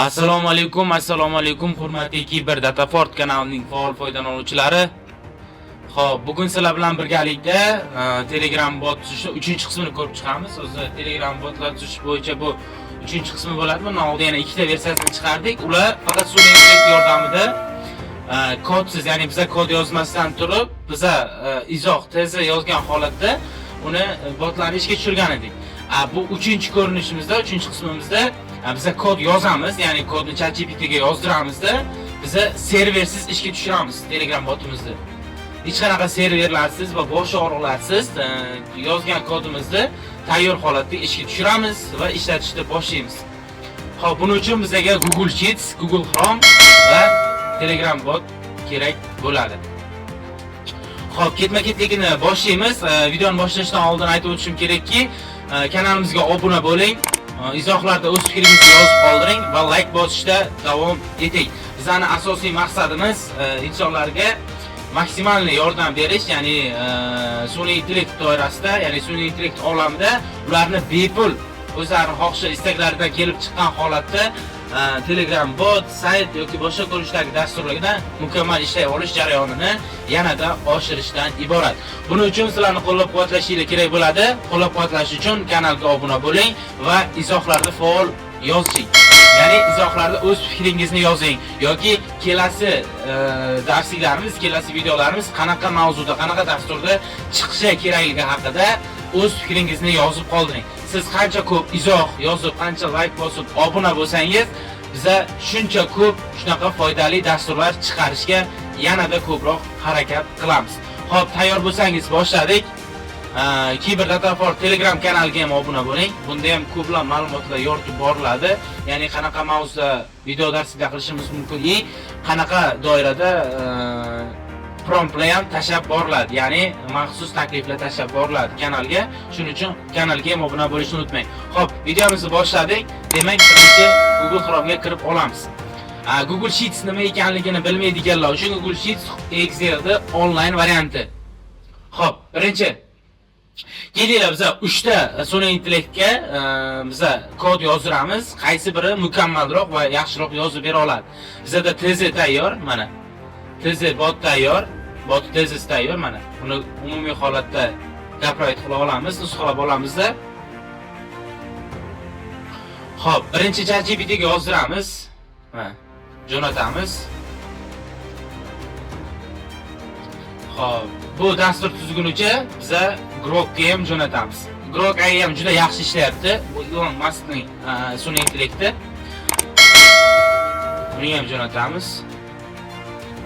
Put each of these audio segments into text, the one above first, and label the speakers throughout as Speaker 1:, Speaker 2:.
Speaker 1: Assalomu alaykum, assalomu alaykum, hurmatli Kiber Datafort kanalining faol foydalanuvchilari. Xo'p, bugun sizlar bilan birgalikda Telegram bot tuzishni 3-qismini ko'rib chiqamiz. O'zi Telegram botlar tuzish bo'yicha bu 3-qismi bo'ladi. Bundan oldin yana ikkita versiyasini chiqardik. Ular faqat sun'iy intellekt yordamida kodsiz, ya'ni biza kod yozmasdan turib, biza izoh, teza yozgan holatda uni botlarni ishga tushirgan edik. Bu 3-ko'rinishimizda, 3-qismimizda biza kod yozamiz, ya'ni kodni ChatGPT ga yozdiramizda, biza serversiz ishga tushiramiz Telegram botimizni. Hech qanaqa serverlarsiz va bosh og'riqlarsiz yozgan kodimizni tayyor holatda ishga tushiramiz va ishlatishni boshlaymiz. Xo'p, buning uchun bizga Google Sheets, Google Chrome va Telegram bot kerak bo'ladi. Xo'p, ketma-ketligini boshlaymiz. Videoni boshlashdan oldin aytib o'tishim kerakki, kanalimizga obuna bo'ling, izohlarda o'z fikringizni yozib qoldiring va like bosishda davom eting. Bizning asosiy maqsadimiz insonlarga maksimal yordam berish, ya'ni sun'iy intellekt doirasida, ya'ni sun'iy intellekt olamida ularni bepul o'zlarini xohishi istaklaridan kelib chiqqan holatda Telegram bot, sayt yoki boshqa ko'rinishdagi dasturlardan mukammal ishlay olish jarayonini yanada oshirishdan iborat. Buning uchun sizlarni qo'llab-quvvatlashingiz kerak bo'ladi. Qo'llab-quvvatlash uchun kanalga obuna bo'ling va izohlarda faol yozing. Ya'ni izohlarda o'z fikringizni yozing yoki kelasi darsliklarimiz, kelasi videolarimiz qanaqa mavzuda, qanaqa dasturda chiqishi kerakligi haqida o'z fikringizni yozib qoldiring. Siz qancha ko'p izoh yozib, qancha like bosib, obuna bo'lsangiz, biza shuncha ko'p shunaqa foydali dasturlar chiqarishga yanada ko'proq harakat qilamiz. Xo'p, tayyor bo'lsangiz boshladik. Kiber Datafort Telegram kanaliga ham obuna bo'ling. Bunda ham ko'plab ma'lumotlar yoritib boriladi. Ya'ni qanaqa mavzuda video darsliklar qilishimiz mumkin, qanaqa doirada promptlar ham tashlab boriladi. Ya'ni maxsus takliflar tashlab boriladi kanalga. Shuning uchun kanalga ham obuna bo'lishni unutmang. Xo'p, videomizni boshladik. Demak, birinchi Google Chrome'ga kirib olamiz. Google Sheets nima ekanligini bilmaydiganlar uchun Google Sheets Excel'da onlayn varianti. Xo'p, birinchi kelinglar biza 3 ta sun'iy intellektga biza kod yozdiramiz. Qaysi biri mukammalroq va yaxshiroq yozib bera oladi? Bizada TZ tayyor, mana. TZ bot tayyor, bot TZ tayyor mana. Buni umumiy holatda copyright qila olamiz, nusxalab olamizda. Xo'p, birinchi ChatGPT ga yozdiramiz. Mana, jo'natamiz. Xo'p, bu dastur tuzgunicha biza Grokka ham jo'natamiz. Grok AI ham juda yaxshi ishlayapti. Bu Elon Muskning sun'iy intellekti. Buni ham jo'natamiz.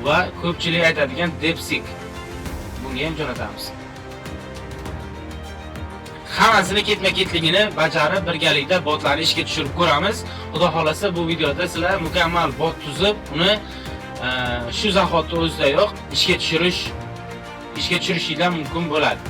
Speaker 1: Va ko'pchilik aytadigan DeepSeek. Bunga ham jo'natamiz. Hammasini ketma-ketligini bajarib, birgalikda botlarni ishga tushirib ko'ramiz. Xudo xolasa bu videoda sizlar mukammal bot tuzib, uni shu zahoti o'zidayoq ishga tushirishinglar mumkin bo'ladi.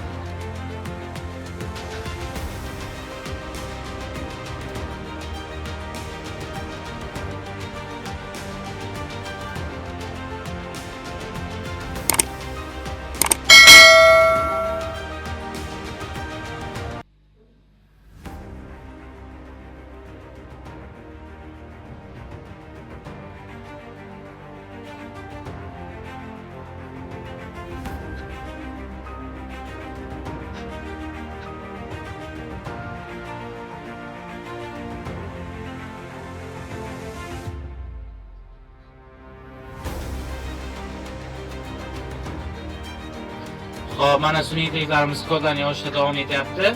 Speaker 1: Xo'p, mana sun'iy intellektlarimiz kodlarni yozishda davom etyapti.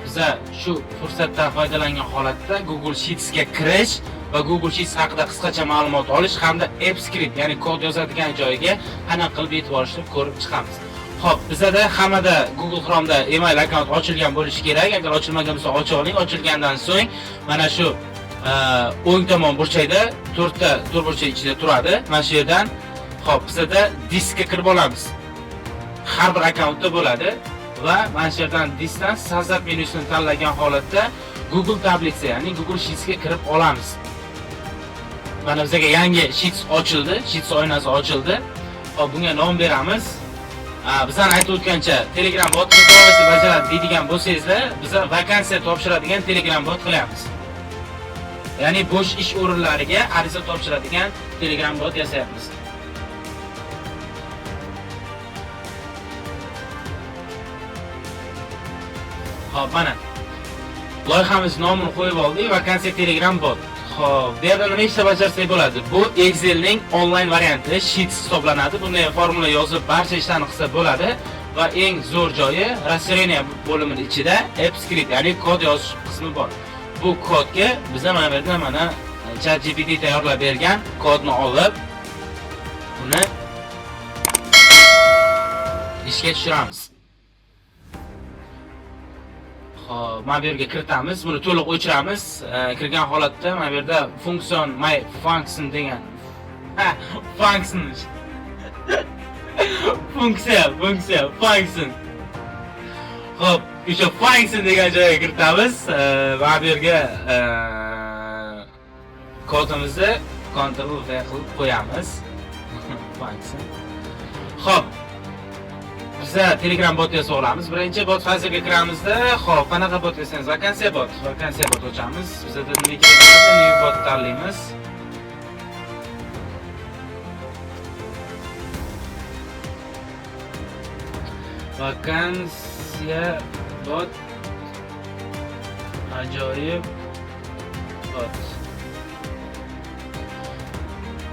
Speaker 1: Biza shu fursatdan foydalangan holatda Google Sheetsga kirish va Google Sheets haqida qisqacha ma'lumot olish hamda AppScript, ya'ni kod yozadigan joyiga qanaqa qilib yetib olishni ko'rib chiqamiz. Xo'p, bizada hammada Google Chrome'da email akkaunt ochilgan bo'lishi kerak. Agar ochilmagan bo'lsa, ocha oling. Ochilgandan so'ng mana shu o'ng tomon burchakda 4 ta to'rtburchak ichida turadi. Mana shu yerdan xo'p, bizada diskka kirib olamiz. Har bir akkauntda bo'ladi va mana shu yerdan diskdan Создать menyusini tanlagan holatda Google tablitsa, ya'ni Google Sheetsga kirib olamiz. Mana bizga yangi Sheets ochildi, Sheets oynasi ochildi. Xo'p, bunga nom beramiz. Bizani aytib o'tgancha Telegram botni to'g'risi bajaradi deydigan bo'lsangizlar, biz vakansiya topshiradigan Telegram bot qilyapmiz. Ya'ni bo'sh ish o'rinlariga ariza topshiradigan Telegram bot yasayapmiz. Xo'p, mana loyihamiz nomini qo'yib oldik, vakansiya Telegram bot. Xo'p, bu yerda nima ishlar bajarsak bo'ladi? Bu Excelning onlayn varianti, Sheets hisoblanadi. Bunda ham formula yozib barcha ishlarni qilsa bo'ladi va eng zo'r joyi расширение bo'limini ichida AppScript, ya'ni kod yozish qismi bor. Bu kodga biza mana bu yerda mana ChatGPT tayyorlab bergan kodni olib, uni ishga tushiramiz. Xo'p, mana bu yerga kiritamiz, buni to'liq o'chiramiz. Kirgan holatda mana bu yerda function my function degan function funksiya, funksiya, function. Xo'p, o'sha function degan joyga kiritamiz. Mana bu yerga kodimizni Ctrl V qilib qo'yamiz. Function. Xo'p. Biza Telegram bot yasab olamiz. Birinchi bot faylga kiramizda, xo'p, qanaqa bot yasaymiz? Vakansiya bot. Vakansiya bot ochamiz. Bizada nima kerak bo'ladi? New bot tanlaymiz. Vakansiya bot, ajoyib bot.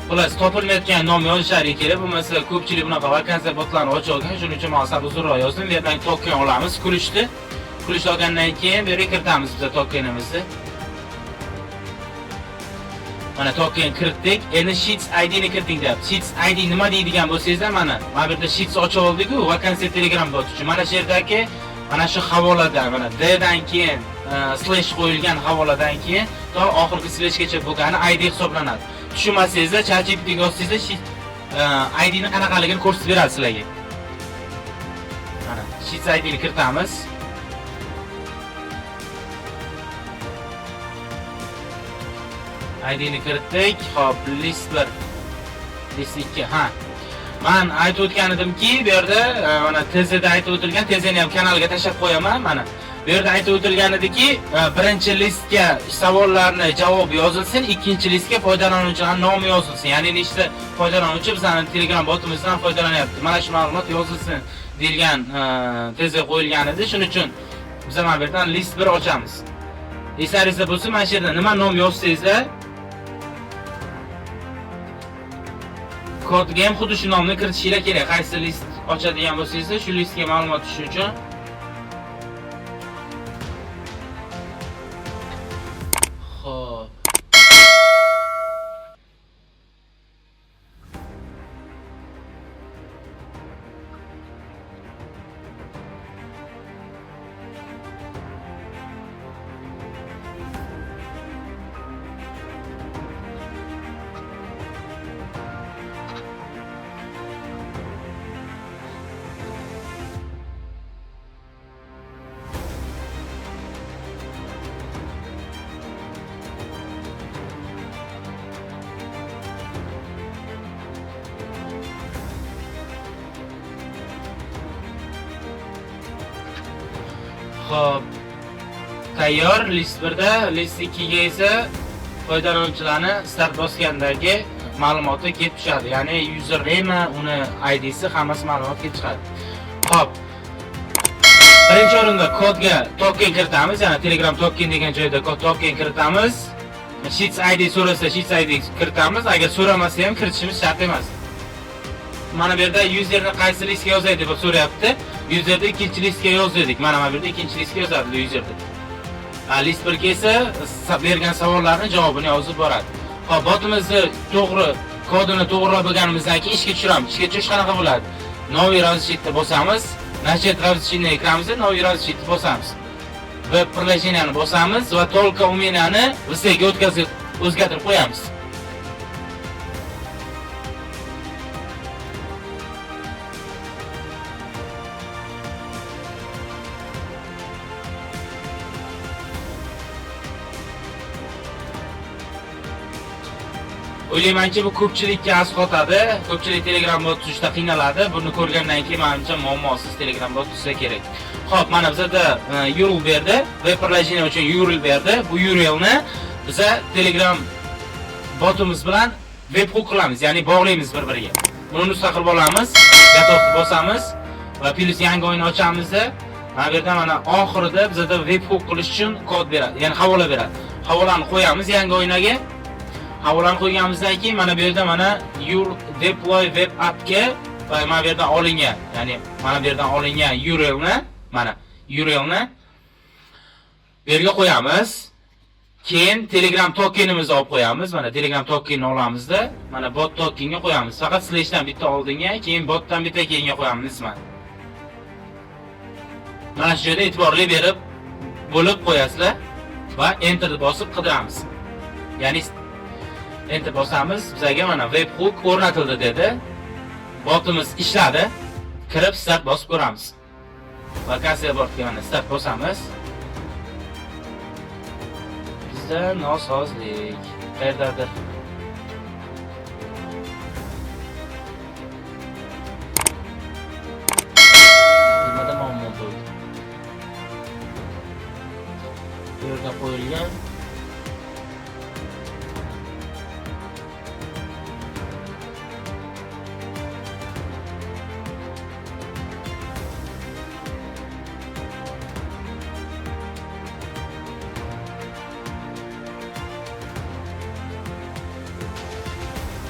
Speaker 1: Xullas, topilmayotgan nom yozishlari kerak. Bo'lmasa ko'pchilik bunaqa vakansiya botlarni ochib olgan. Shuning uchun men sal uzunroq yozdim. Bu yerdan token olamiz, ключni. Ключ olgandan keyin bu yerga kiritamiz biza tokenimizni. Mana token kiritdik. Endi Sheets ID ni kiriting deyapti. Sheets ID nima deydigan bo'lsangizlar, mana bu yerda Sheets ochib oldik-ku, vakansiya Telegram bot uchun. Mana shu yerdagi mana shu havoladan, mana D dan keyin slash qo'yilgan havoladan keyin to oxirgi slashgacha bo'lgani ID hisoblanadi. Tushunmasangizlar, ChatGPT ga yozsangizlar, Sheets ID ni qanaqaligini ko'rsatib beradi sizlarga. Mana Sheets ID ni kiritamiz. ID ni kiritdik. Xo'p, list 1, list 2, ha. Men aytib o'tgan edimki, bu yerda mana TZda aytib o'tilgan, TZni ham kanalga tashlab qo'yaman mana. Bu yerda aytib o'tilgan ediki, birinchi listga savollarni javob yozilsin, ikkinchi listga foydalanuvchilarning nomi yozilsin. Ya'ni nechta foydalanuvchi bizning Telegram botimizdan foydalanyapti. Mana shu ma'lumot yozilsin deyilgan TZ qo'yilgan edi. Shuning uchun biz mana bu yerdan list 1 ochamiz. Eslaringizda bo'lsa, mana shu yerda nima nom yozsangizlar, kodga ham xuddi shu nomni kiritishinglar kerak. Qaysi list ochadigan bo'lsangizlar, shu listga ma'lumot tushishi uchun. Xo'p. Xo'p. Tayyor list 1 da, list 2 ga esa foydalanuvchilarni start bosgandagi ma'lumoti kelib tushadi. Ya'ni username, uni IDsi, hammasi ma'lumot kelib chiqadi. Xo'p. Birinchi o'rinda kodga token kiritamiz, ya'ni Telegram token degan joyda kod token kiritamiz. Sheets ID so'rasa Sheets ID kiritamiz, agar so'ramasa ham kiritishimiz shart emas. Mana bu yerda userni qaysi listga yozay deb so'rayapti. Userni ikkinchi listga yoz dedik. Mana bu yerda ikkinchi listga yozadi userni. List 1 ga esa bergan savollarni javobini yozib boradi. Xo'p, botimizni to'g'ri kodini to'g'rilab bo'lganimizdan keyin ishga tushiramiz. Ishga tushirish qanaqa bo'ladi? Новый разрешить bosamiz. Начать разрешение kiramiz, новый разрешить bosamiz. Web приложение bosamiz va только у меня ni все ga o'tkazib o'zgartirib qo'yamiz. O'ylaymanki, bu ko'pchilikka asqotadi. Ko'pchilik Telegram bot tuzishda qiynaladi. Buni ko'rgandan keyin menimcha muammosiz Telegram bot tuzsa kerak. Xo'p, mana bizada URL berdi. Web приложение uchun URL berdi. Bu URLni Biza Telegram botimiz bilan webhook qilamiz, ya'ni bog'laymiz bir-biriga. Buni nusxa qilib olamiz, готов bosamiz va plyus yangi oyna ochamizda, mana bu yerda mana oxirida bizada webhook qilish uchun kod beradi, ya'ni havola beradi. Havolani qo'yamiz yangi oynaga. Havolani qo'yganimizdan keyin mana bu yerda mana your deploy web appga va mana bu yerdan olingan, ya'ni mana bu yerdan olingan URLni, mana URLni bu yerga qo'yamiz. Keyin Telegram tokenimizni olib qo'yamiz. Mana Telegram tokenini olamizda, mana bot tokenga qo'yamiz. Faqat slashdan bitta oldinga, keyin botdan bitta keyinga qo'yamiz mana. Mana shu joyda e'tiborli berib bo'lib qo'yasizlar va enter bosib qidiramiz. Ya'ni enter bosamiz, bizga mana webhook o'rnatildi dedi. Botimiz ishladi. Kirib start bosib ko'ramiz. Vakansiya botga mana start bosamiz. Bizda nosozlik qayerdadir? Nimada muammo bo'ldi? Bu yerda qo'yilgan.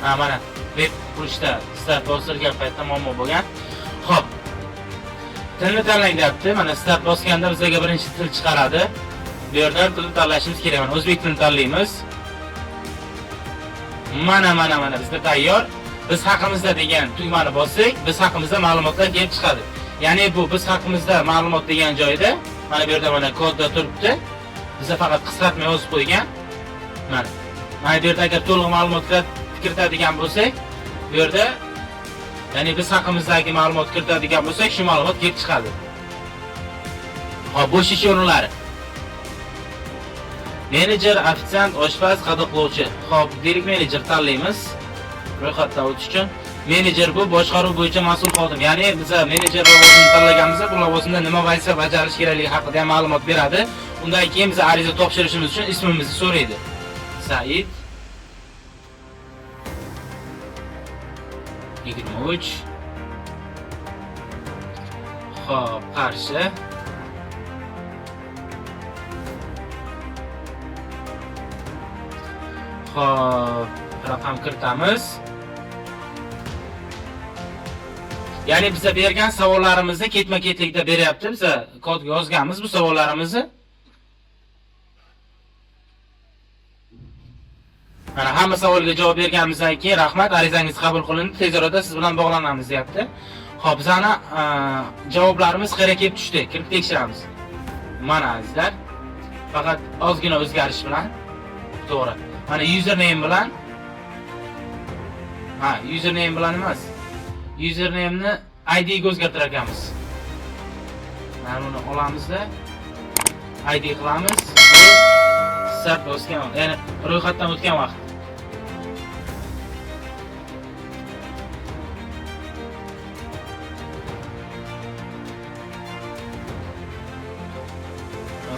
Speaker 1: Ha, mana web qurishda start bosilgan paytda muammo bo'lgan. Xo'p. Tilni tanlang deyapti. Mana start bosganda bizga birinchi til chiqaradi. Bu yerdan tilni tanlashimiz kerak. Mana o'zbek tilini tanlaymiz. Mana bizda tayyor. Biz haqimizda degan tugmani bossak, biz haqimizda ma'lumotlar kelib chiqadi. Ya'ni bu biz haqimizda ma'lumot degan joyda mana bu yerda mana kodda turibdi. Bizda faqat qisqartma yozib qo'ygan. Mana. Mana bu yerda agar to'liq ma'lumot kiritadigan bo'lsak, bu yerda ya'ni biz haqimizdagi ma'lumot kiritadigan bo'lsak, shu ma'lumot kelib chiqadi. Xo'p, bo'sh ish o'rinlari. Menejer, ofitsiant, oshpaz, qadoqlovchi. Xo'p, deylik menejer tanlaymiz. Ro'yxatdan o'tish uchun. Menejer bu boshqaruv bo'yicha mas'ul xodim. Ya'ni biz menejer lavozimini tanlaganimizda bu lavozimda nima vazifa bajarish kerakligi haqida ham ma'lumot beradi. Undan keyin biz ariza topshirishimiz uchun ismimizni so'raydi. Said 23. Xo'p, Qarshi. Xo'p, raqam kiritamiz. Ya'ni biza bergan savollarimizni ketma-ketlikda beryapti. Biza kodga yozganmiz bu savollarimizni. Mana hamma savolga javob berganimizdan keyin rahmat, arizangiz qabul qilindi, tez orada siz bilan bog'lanamiz deyapti. Xo'p, bizani javoblarimiz qayerga kelib tushdi? Kirib tekshiramiz. Mana azizlar, faqat ozgina o'zgarish bilan to'g'ri. Mana username bilan, ha, username bilan emas. Username ni ID ga o'zgartirar ekanmiz. Mana buni olamizda ID qilamiz. Bu start bosgan, ya'ni ro'yxatdan o'tgan vaqt.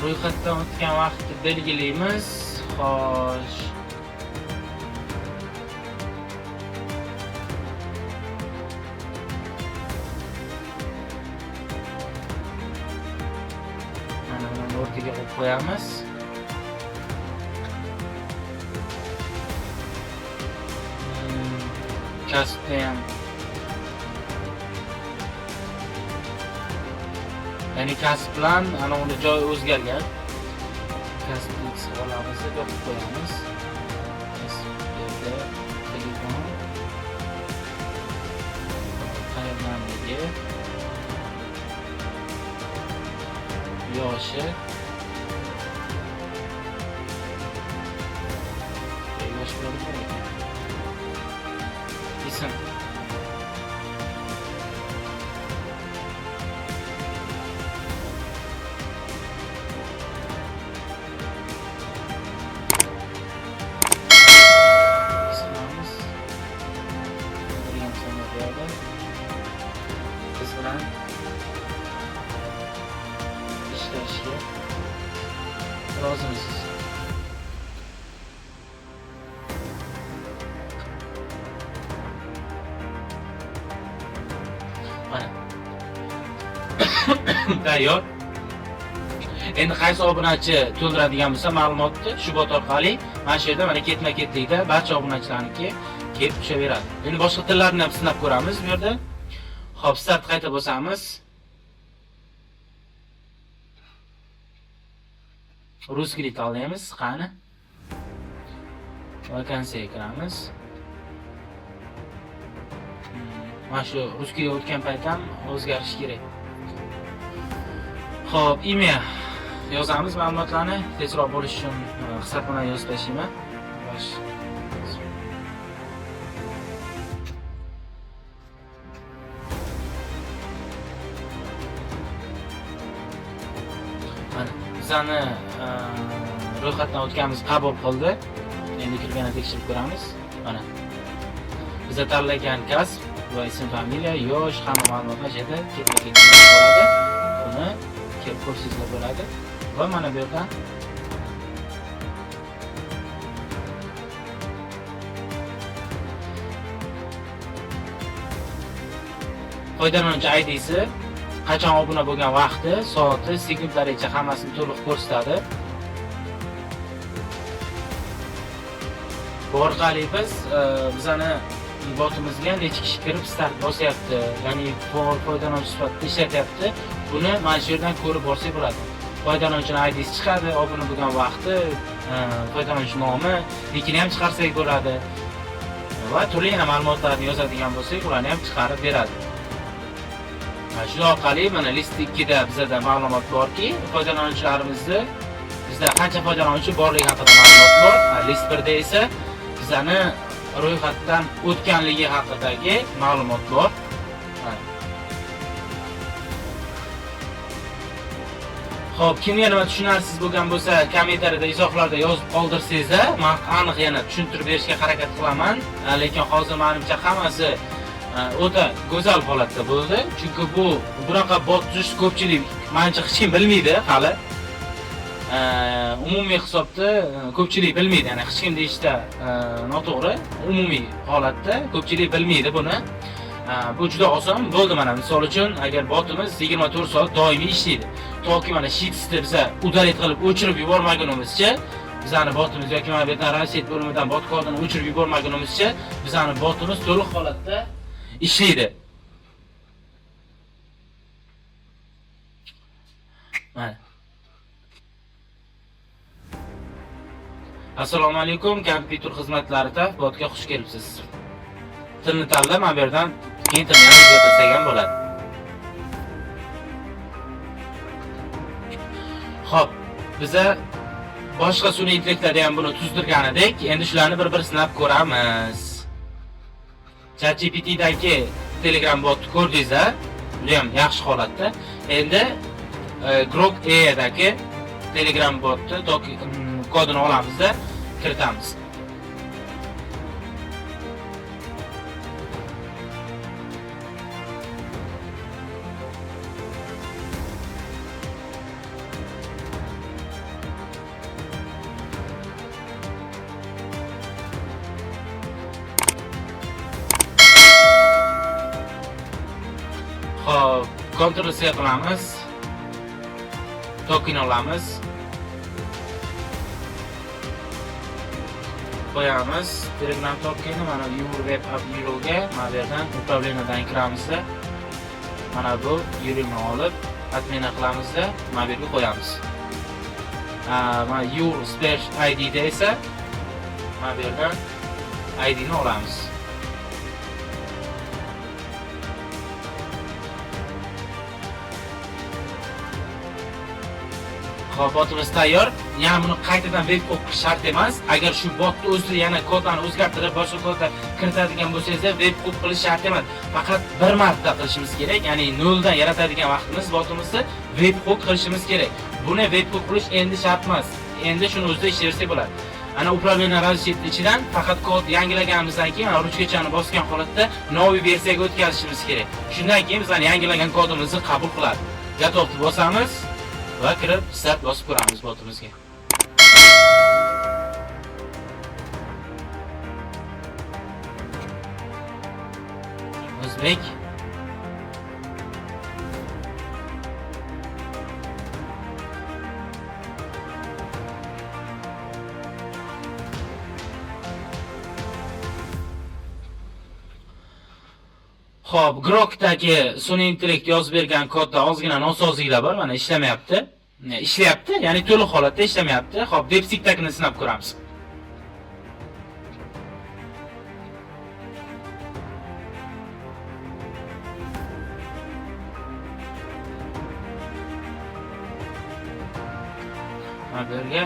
Speaker 1: Ro'yxatdan o'tgan vaqtni belgilaymiz. Xo'sh. Mana buni o'rtaga qo'yib qo'yamiz. Kasbni ham, ya'ni kasb bilan ana uni joyi o'zgargan. Kasbni X olamiz, yopib qo'yamiz. Kasb yerda telefon, qayerdanligi, yoshi, yosh bo'ladimi ekan? Ism. Ismimiz degan sanab berdi. Biz bilan ishlashga rozimisiz? Tayyor. Endi qaysi obunachi to'ldiradigan bo'lsa ma'lumotni shu bot orqali mana shu yerda mana ketma-ketlikda barcha obunachilarniki kelib tushaveradi. Endi boshqa tillarni ham sinab ko'ramiz bu yerda. Xo'p, start qayta bosamiz. Rus tilini tanlaymiz, qani? Vakansiyaga kiramiz. Mana shu rusga o'tgan payt ham o'zgarishi kerak. Xo'p, имя yozamiz ma'lumotlarni tezroq bo'lishi uchun hisob bilan yozib tashlayman. Bosh. Mana bizani ro'yxatdan o'tganimiz qabul qildi. Endi kirganda tekshirib ko'ramiz. Mana biza tanlagan kasb va ism, familiya, yosh, hamma ma'lumotlar shu yerda ketma-ket bo'ladi. Buni kelib ko'rsangizlar bo'ladi. Va mana bu yerdan foydalanuvchi IDsi, qachon obuna bo'lgan vaqti, soati, sekundlaricha hammasini to'liq ko'rsatadi. Bu orqali biz bizani botimizga necha kishi kirib start bosyapti, ya'ni faol foydalanuvchi sifatida ishlatyapti. Buni mana shu yerdan ko'rib borsak bo'ladi. Foydalanuvchining IDsi chiqadi, obuna bo'lgan vaqti, foydalanuvchi nomi, nikini ham chiqarsak bo'ladi. Va turli yana ma'lumotlarni yozadigan bo'lsak, ularni ham chiqarib beradi. Shu orqali mana list 2 da bizada ma'lumot borki, foydalanuvchilarimizni bizda qancha foydalanuvchi borligi haqida ma'lumot bor. List 1 da esa bizani ro'yxatdan o'tganligi haqidagi ma'lumot bor. Xo'p, kimga nima tushunarsiz bo'lgan bo'lsa, kommentariyada, izohlarda yozib qoldirsangizlar, men aniq yana tushuntirib berishga harakat qilaman. Lekin hozir menimcha hammasi o'ta go'zal holatda bo'ldi. Chunki bu bunaqa bot tuzish ko'pchilik menimcha hech kim bilmaydi hali. Umumiy hisobda ko'pchilik bilmaydi, ya'ni hech kim deyishda noto'g'ri. Umumiy holatda ko'pchilik bilmaydi buni. Bu juda oson bo'ldi mana misol uchun agar botimiz 24 soat doimiy ishlaydi. Toki mana sheetsni biza udalit qilib o'chirib yubormagunimizcha, bizani botimiz yoki mana bu yerdan Raset bo'limidan bot kodini o'chirib yubormagunimizcha, bizani botimiz to'liq holatda ishlaydi. Mana. Assalomu alaykum, kompyuter xizmatlarida botga xush kelibsiz. Tilni tanlab, mana bu yerdan keyin tilni ham o'zgartirsak ham bo'ladi. Xo'p, biza boshqa sun'iy intellektlarda ham buni tuzdirgan edik. Endi shularni bir-bir sinab ko'ramiz. ChatGPTdagi Telegram botni ko'rdingiz-a? Bu ham yaxshi holatda. Endi Grok AIdagi Telegram botni kodini olamizda kiritamiz. Xo'p, Ctrl C qilamiz. Token olamiz. Qo'yamiz. Telegram tokenni mana your web app URLga, mana bu yerdan управлениеdan kiramizda. Mana bu URLni olib, adminga qilamizda, mana bu yerga qo'yamiz. Mana your slash ID da esa mana bu yerdan ID ni olamiz. Xo'p, botimiz tayyor. Yana buni qaytadan web o'qish shart emas. Agar shu botni o'zida yana kodlarni o'zgartirib boshqa kodlar kiritadigan bo'lsangiz, web o'qib qilish shart emas. Faqat bir marta qilishimiz kerak. Ya'ni noldan yaratadigan vaqtimiz botimizni web hook qilishimiz kerak. Buni web hook qilish endi shart emas. Endi shuni o'zida ishlayversak bo'ladi. Ana управление разрешить ichidan faqat kod yangilaganimizdan keyin ana ruchkachani bosgan holatda новый versiyaga o'tkazishimiz kerak. Shundan keyin bizning yangilangan kodimizni qabul qiladi. Готов deb bosamiz va kirib start bosib ko'ramiz botimizga. O'zbek. Xo'p, Grokdagi sun'iy intellekt yozib bergan kodda ozgina nosozliklar bor, mana ishlamayapti. Ishlayapti, ya'ni to'liq holatda ishlamayapti. Xo'p, DeepSeek'dagini sinab ko'ramiz. Mana bu yerga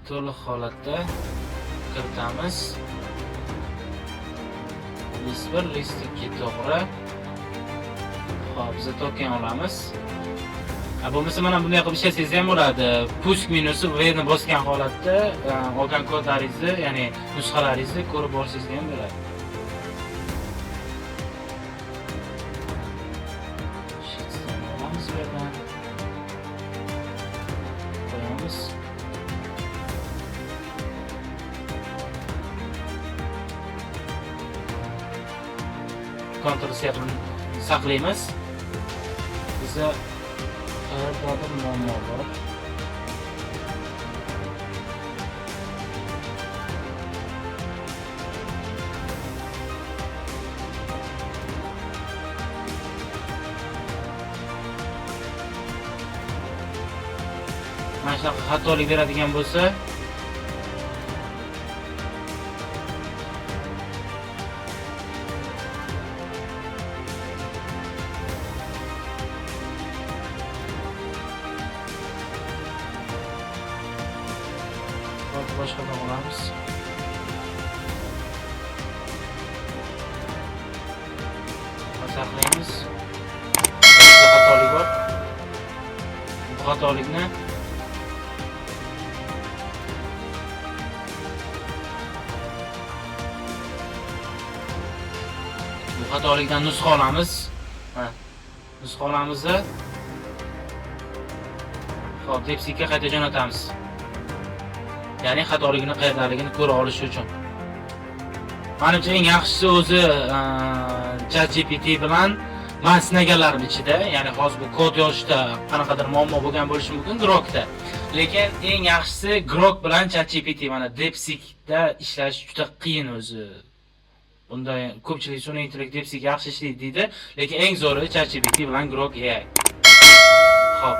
Speaker 1: to'liq holatda kiritamiz. List 1, list 2 to'g'ri. Xo'p, biz token olamiz. Bo'lmasa mana bunday qilib ishlasangiz ham bo'ladi. Пуск menyusi V ni bosgan holatda olgan kodlaringizni, ya'ni nusxalaringizni ko'rib borsangiz ham bo'ladi. Sheetsdan olamiz bu yerdan. Qo'yamiz. Ctrl C qilib saqlaymiz. Biza qayerdadir muammo bor. Mana shunaqa xatolik beradigan bo'lsa, hop, boshqadan olamiz. Va saqlaymiz. Bizda xatolik bor. Bu xatolikni nusxa olamiz. Ha, nusxa olamiz. Xo'p, DeepSeek'ga qayta jo'natamiz. Ya'ni xatoligini qayerdaligini ko'ra olish uchun. Menimcha eng yaxshisi o'zi ChatGPT bilan men sinaganlarim ichida, ya'ni hozir bu kod yozishda qanaqadir muammo bo'lgan bo'lishi mumkin Grokda. Lekin eng yaxshisi Grok bilan ChatGPT, mana DeepSeekda ishlash juda qiyin o'zi. Bunda ko'pchilik sun'iy intellekt DeepSeek yaxshi ishlaydi deydi, lekin eng zo'ri ChatGPT bilan Grok AI. Xo'p.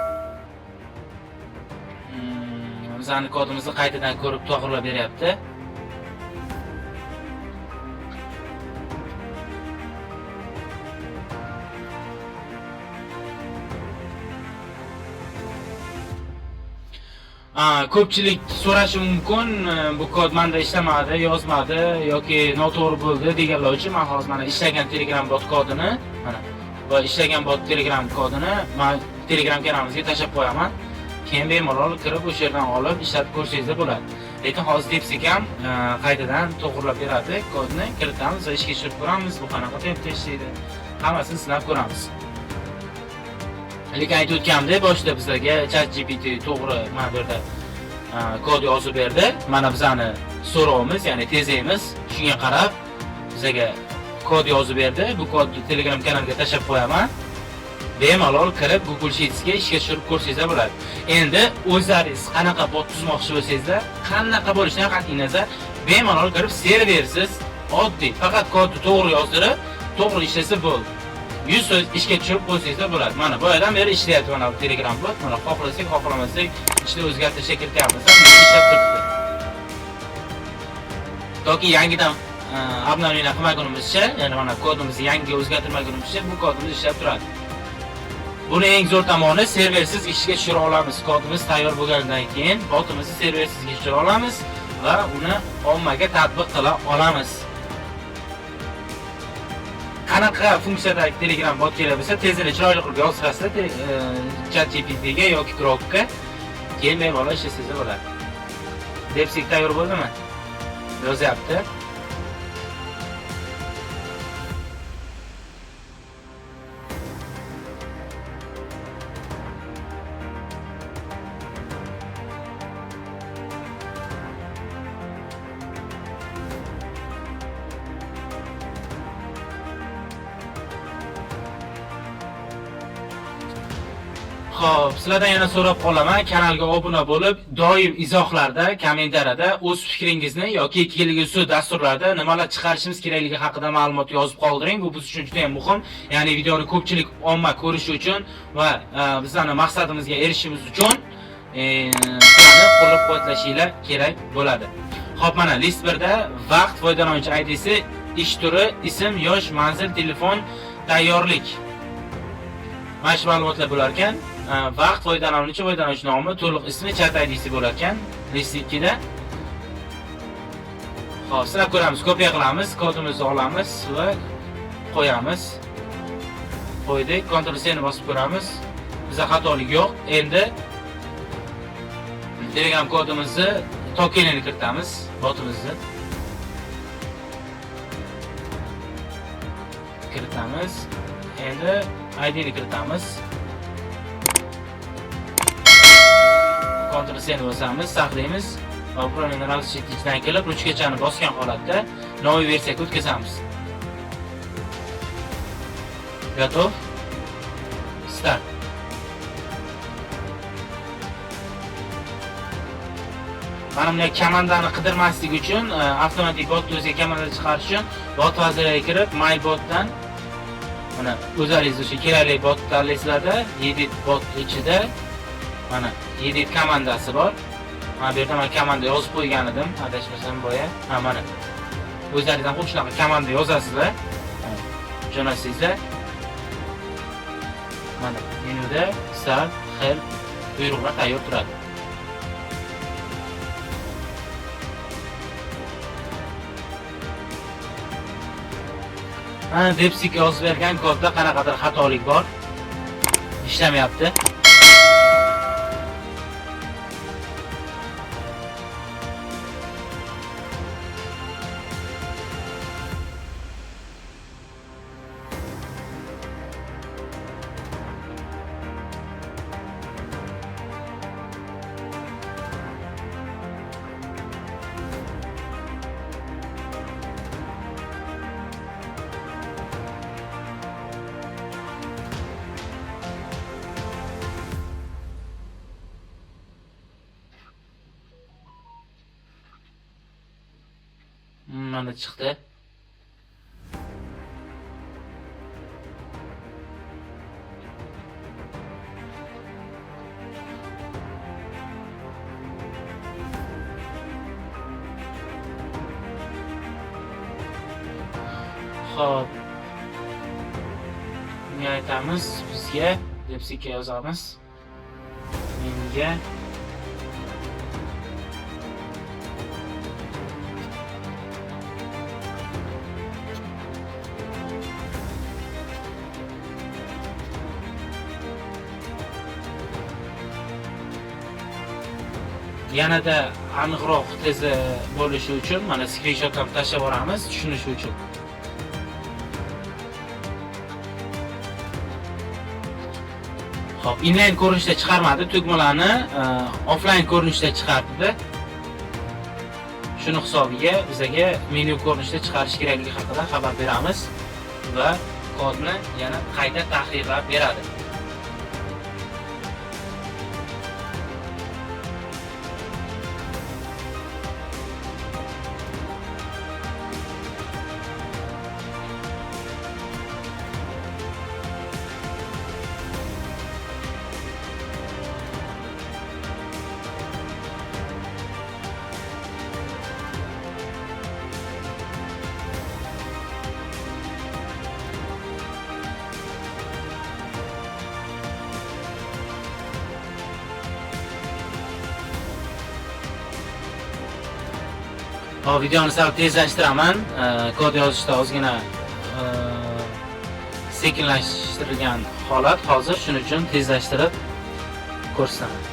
Speaker 1: Bizani kodimizni qaytadan ko'rib to'g'rilab beryapti. Ko'pchilik so'rashi mumkin, bu kod menda ishlamadi, yozmadi yoki noto'g'ri bo'ldi deganlar uchun men hozir mana ishlagan Telegram bot kodini, mana va ishlagan bot Telegram kodini men Telegram kanalimizga tashlab qo'yaman. Keyin bemalol kirib o'sha yerdan olib ishlatib ko'rsangizlar bo'ladi. Lekin hozir DeepSeek ham qaytadan to'g'rilab beradi, kodni kiritamiz va ishga tushirib ko'ramiz, bu qanaqa tempda ishlaydi. Hammasini sinab ko'ramiz. Lekin aytib o'tganimdek, boshida bizlarga ChatGPT to'g'ri mana bu yerda kod yozib berdi. Mana bizani so'rovimiz, ya'ni tezimiz, shunga qarab bizga kod yozib berdi. Bu kodni Telegram kanaliga tashlab qo'yaman. Bemalol kirib Google Sheetsga ishga tushirib ko'rsangizlar bo'ladi. Endi o'zlaringiz qanaqa bot tuzmoqchi bo'lsangizlar, qanaqa bo'lishidan qat'iy nazar, bemalol kirib serversiz, oddiy, faqat kodni to'g'ri yozdirib, to'g'ri ishlasa bo'ldi. 100% ishga tushirib qo'ysangizlar bo'ladi. Mana bu yerdan beri ishlayapti mana bu Telegram bot. Mana xohlasak, xohlamasak, ichida o'zgartirishga kirityapmiz, ishlab turibdi. Toki yangidan обновление qilmagunimizcha, ya'ni mana kodimizni yangi o'zgartirmagunimizcha bu kodimiz ishlab turadi. Buni eng zo'r tomoni serversiz ishga tushira olamiz. Kodimiz tayyor bo'lgandan keyin botimizni serversiz ishga tushira olamiz va uni ommaga tatbiq qila olamiz. Qanaqa funksiyadagi Telegram bot kerak bo'lsa, tezini chiroyli qilib yozdirasizlar ChatGPTga yoki Grokka, keyin bemalol ishlasangiz bo'ladi. DeepSeek tayyor bo'ldimi? Yozyapti. Xo'p, sizlardan yana so'rab qolaman, kanalga obuna bo'lib, doim izohlarda, kommentariyada o'z fikringizni yoki kelgusi dasturlarda nimalar chiqarishimiz kerakligi haqida ma'lumot yozib qoldiring. Bu biz uchun juda ham muhim. Ya'ni videoni ko'pchilik omma ko'rishi uchun va bizlarning maqsadimizga erishishimiz uchun sizlarni qo'llab-quvvatlashinglar kerak bo'ladi. Xo'p, mana list 1 da vaqt, foydalanuvchi IDsi, ish turi, ism, yosh, manzil, telefon, tayyorlik. Mana shu ma'lumotlar bo'lar ekan. Vaqt, foydalanuvchi, foydalanuvchi nomi, to'liq ismi, chat IDsi bo'lar ekan list 2 da. Xo'p, sinab ko'ramiz, kopiya qilamiz, kodimizni olamiz va qo'yamiz. Qo'ydik, Ctrl C ni bosib ko'ramiz. Bizda xatolik yo'q. Endi Telegram kodimizni, tokenini kiritamiz, botimizni. Kiritamiz. Endi ID ni kiritamiz. Ctrl C ni bosamiz, saqlaymiz va управление разрешить ichidan kelib ruchkachani bosgan holatda новый versiyaga o'tkazamiz. Готов. Start. Mana bunday komandani qidirmaslik uchun, avtomatik bot o'ziga komanda chiqarish uchun bot vazirligiga kirib, My botdan mana o'zlaringiz o'sha kerakli bot tanlaysizlarda, edit bot ichida mana edit komandasi bor. Mana bu yerda men komanda yozib qo'ygan edim, adashmasam boya. Ha, mana. O'zlaringiz ham xuddi shunaqa komanda yozasizlar. Jo'natsangizlar. Mana menyuda start, help buyruqlar tayyor turadi. Mana DeepSeek yozib bergan kodda qanaqadir xatolik bor. Ishlamayapti. Mana chiqdi. Xo'p. Bunga aytamiz, bizga DeepSeekka yozamiz. Menga yanada aniqroq tez bo'lishi uchun mana skrinshot ham tashlab yuboramiz, tushunishi uchun. Xo'p, inline ko'rinishda chiqarmadi, tugmalarni offline ko'rinishda chiqardi. Shuni hisobiga bizaga menyu ko'rinishda chiqarish kerakligi haqida xabar beramiz va kodni yana qayta tahrirlab beradi. Hop, videoni sal tezlashtiraman. Kod yozishda ozgina sekinlashtirilgan holat hozir, shuning uchun tezlashtirib ko'rsataman.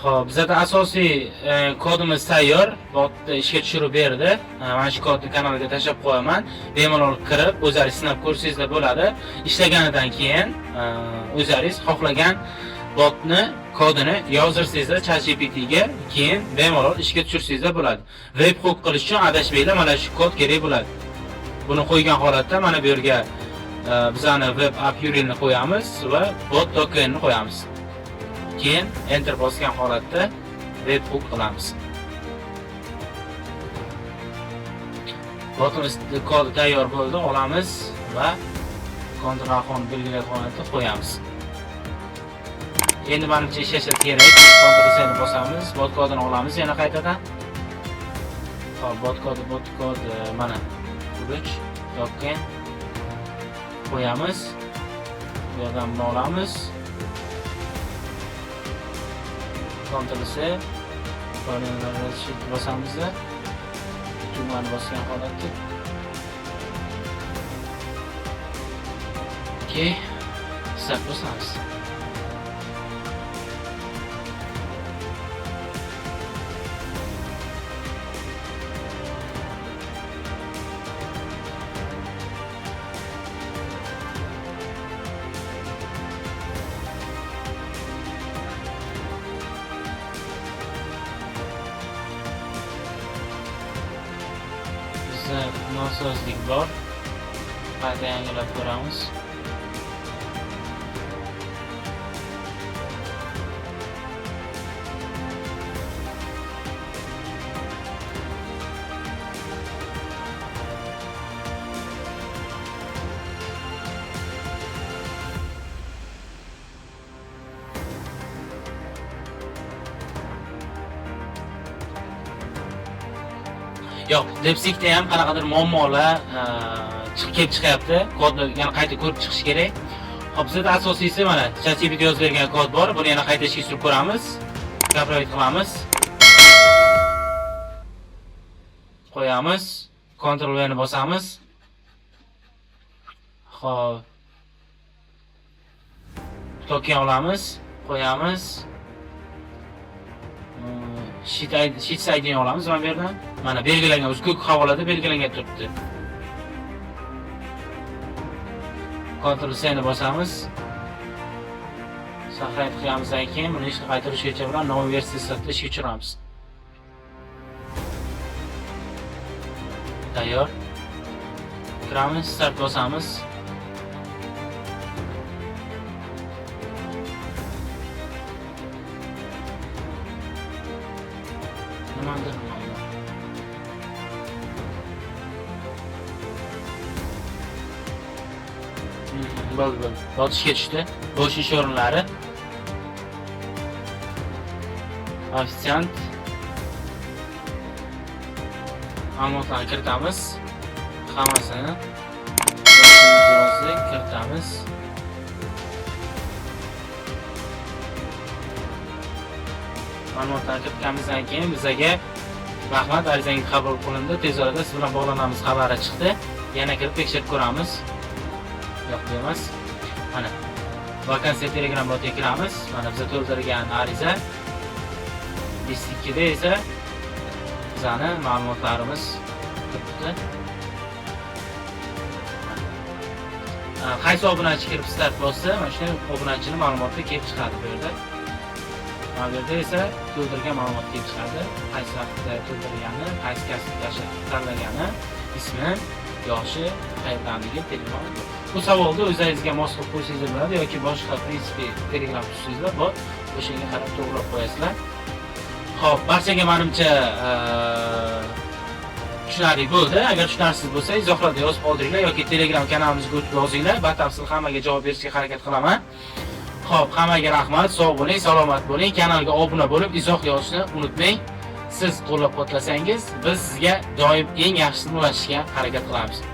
Speaker 1: Xo'p, bizada asosiy kodimiz tayyor. Botni ishga tushirib berdi. Mana shu kodni kanalga tashlab qo'yaman. Bemalol kirib, o'zlaringiz sinab ko'rsangizlar bo'ladi. Ishlaganidan keyin o'zlaringiz xohlagan botni kodini yozdirsangizlar ChatGPT ga, keyin bemalol ishga tushirsangizlar bo'ladi. Webhook qilish uchun, adashmanglar, mana shu kod kerak bo'ladi. Buni qo'ygan holatda mana bu yerga bizani web app URLni qo'yamiz va bot tokenni qo'yamiz. Keyin enter bosgan holatda webhook qilamiz. Botimiz kodi tayyor bo'ldi, olamiz va Ctrl A belgilagan holatda qo'yamiz. Endi manimcha ishlashi kerak. Ctrl C ni bosamiz, bot kodini olamiz yana qaytadan. Xo'p, bot kodi mana ключ token qo'yamiz. Bu yerdan buni olamiz. Ctrl C Shift bosamiz, tugmani bosgan holatda. Okey. Start bosamiz. Bizda nosozlik bor. Qayta yangilab ko'ramiz. Yo'q, DeepSeek'da ham qanaqadir muammolar kelib chiqyapti. Kodni yana qayta ko'rib chiqish kerak. Xo'p, bizda asosiysi mana ChatGPT yozib bergan kod bor. Buni yana qayta ishga tushirib ko'ramiz. Copyright qilamiz. Qo'yamiz. Ctrl V ni bosamiz. Xo'p. Token olamiz, qo'yamiz. Sheets ID'ni olamiz mana bu yerdan. Mana belgilangan, o'zi ko'k havolada belgilangan turibdi. Ctrl C ni bosamiz. Сохранить qilganimizdan keyin buni ishga qaytarish bo'yicha bilan новый versiya sifatida ishga tushiramiz. Tayyor. Kiramiz, start bosamiz. Nimadir muammo. Bo'ldi, bo'ldi. Bot ishga tushdi. Bo'sh ish o'rinlari. Ofitsiant. Ma'lumotlarni kiritamiz. Hammasini yozdik, kiritamiz. Ma'lumotlarni kiritganimizdan keyin bizaga "Rahmat, arizangiz qabul qilindi. Tez orada siz bilan bog'lanamiz" xabari chiqdi. Yana kirib tekshirib ko'ramiz. Yo'q, bu emas. Mana vakansiya Telegram botiga kiramiz. Mana biza to'ldirgan ariza. List 2 da esa bizani ma'lumotlarimiz turibdi. Qaysi obunachi kirib start bossa, mana shunday obunachini ma'lumoti kelib chiqadi bu yerda. Mana bu yerda esa to'ldirgan ma'lumot kelib chiqadi. Qaysi vaqtda to'ldirgani, qaysi kasb tanlagani, ismi, yoshi, qayerdanligi, telefoni. Bu savolni o'zingizga mos qilib qo'ysangiz bo'ladi yoki boshqa prinsipi Telegram tuzsangizlar bor, o'shanga qarab to'g'rilab qo'yasizlar. Xo'p, barchaga menimcha tushunarli bo'ldi. Agar tushunarsiz bo'lsa, izohlarda yozib qoldiringlar yoki Telegram kanalimizga o'tib yozinglar. Batafsil hammaga javob berishga harakat qilaman. Xo'p, hammaga rahmat, sog' bo'ling, salomat bo'ling. Kanalga obuna bo'lib, izoh yozishni unutmang. Siz qo'llab-quvvatlasangiz, biz sizga doim eng yaxshisini ulashishga harakat qilamiz.